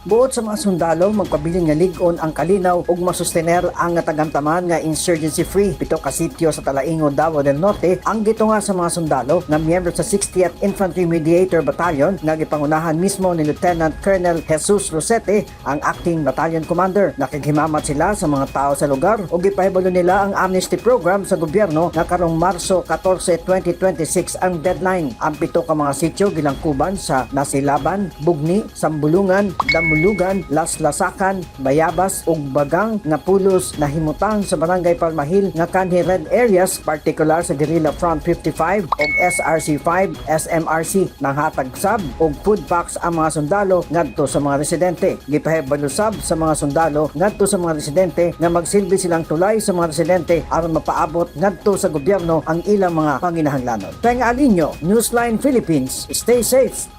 Buot sa mga sundalo, magpabilin nga lig-on ang kalinaw ug masustener ang tagamtaman nga insurgency free. Pito ka sitio sa Talaingod, Davao del Norte ang gitunga sa mga sundalo nga miyembro sa 60th Infantry Mediator Battalion nga gipangunahan mismo ni Lieutenant Colonel Jesus Rosete, ang acting battalion commander. Nakighimamat sila sa mga tao sa lugar ug gipahibalo nila ang amnesty program sa gobyerno nga karong Marso 14, 2026 ang deadline. Ang pito ka mga sitio gilangkuban sa Nasilaban, Bugni, Sambulungan, Damulugan, Laslasakan, Bayabas ug Bagang nga pulos nahimutang sa Barangay Palmahil nga kanhi red areas, partikular sa Guerrilla Front 55 ug SRC 5 SMRC. Nanghatag sab og food packs ang mga sundalo ngadto sa mga residente. Gipahibalo sab sa mga sundalo ngadto sa mga residente nga magsilbi silang tulay sa mga residente aron mapaabot ngadto sa gobyerno ang ilang mga panginahanglanon. Peng Alinyo, Newsline Philippines. Stay safe.